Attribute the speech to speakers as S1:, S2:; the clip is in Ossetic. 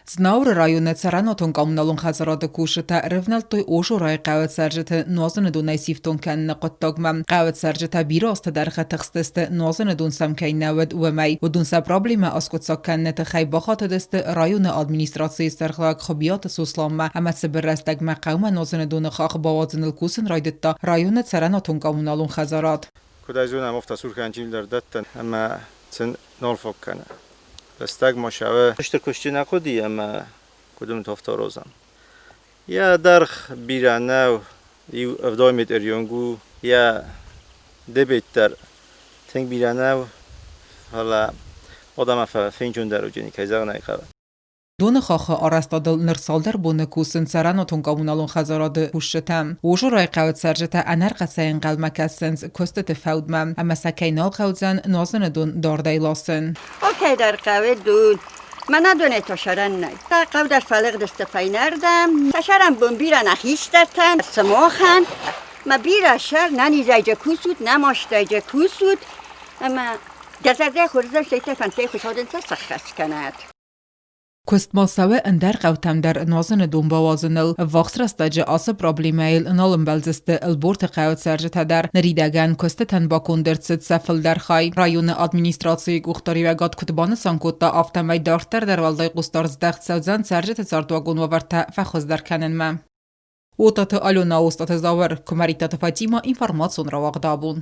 S1: Знауыры районы цӕрӕнуатон-коммуналон хӕдзарады кусджытӕ ӕрӕвнӕлдтой Ожорайы хъӕуы цӕрджыты нуазыны донӕй сифтонг кӕныны хъуыддагмӕ. Хъӕуы цӕрджытӕ бирӕ азты дӕргъы тыхстысты, нуазыны дон сӕм кӕй нӕ уыд, уымӕй. Уыдон сӕ проблемӕ аскъуыддзаг кӕныны тыххӕй бахатыдысты районы администрацийы сӕргълӕууӕг Хуыбиаты Сосланмӕ ӕмӕ цыбыр рӕстӕгмӕ хъӕумӕ нуазыны доны хахх бауадзыныл кусын райдыдта районы цӕрӕнуатон-коммуналон хӕдзарад.
S2: Куыд ӕй зонӕм, афтӕ сурхӕнджындӕр дӕттӕн ӕмӕ сын нал фаг кӕны. Рӕстӕг ма сӕ стыр куысты нӕ хъуыди ӕмӕ куыд уым тофторозӕн. Йӕ дӕргъ бирӕ нӕу, иу 70 метр онг у, йӕ дебет дӕр тынг бирӕ нӕу, фӕлӕ адӕмӕн фенчондӕр уыджени, кӕй зӕгъын ӕй хъӕуы.
S1: Доны хаххы арӕзтадыл ныр цалдӕр боны кусынц цӕрӕнуатон-коммуналон хӕдзарады кусджытӕ. Ожорайы хъӕуы цӕрджытӕ ӕнӕрхъӕцӕй ӕнхъӕлмӕ кӕсынц куыстыты фӕудмӕ ӕмӕ сӕ кӕй нал хъӕудзӕн нуазыны дон дардӕй ласын.
S3: Окейдӕр хъӕуы дон. Мӕнӕ донӕй тӕсӕрӕн нӕй. Хъӕу дӕр фӕлыгъдысты фӕйнӕрдӕм. Тӕсӕрӕн бон бирӕ нӕ хистӕртӕн, сымахӕн. Мӕ бирӕ сӕр нӕ низӕйджы кусут, нӕ мастӕйджы кусут. Ӕмӕ дӕ зӕрдӕ хорзӕн сӕйтӕ фӕндтӕй Хуыцау дын сӕ сӕххӕст кӕнӕд.
S1: Куыст ма цӕуы ӕндӕр хъӕутӕм дӕр нуазыны дон бауадзыныл. Ӕввахс рӕстӕджы ацы проблемӕйыл нал ӕмбӕлдзысты Ӕлборты хъӕуы цӕрджытӕ дӕр. Ныридӕгӕн куыстытӕн баконд ӕрцыд сӕ фылдӕр хай. Районы администрацийы къухдариуӕгад куыд банысан кодта, афтӕмӕй дарддӕр дӕр уӕлдай хъусдард здӕхт цӕудзӕн цӕрджыты цардуагон уавӕртӕ фӕхуыздӕр кӕнынмӕ. Отаты Алена, Остъаты Зауыр, Куымӕридтаты Фатимӕ, информацион рауагъд абон.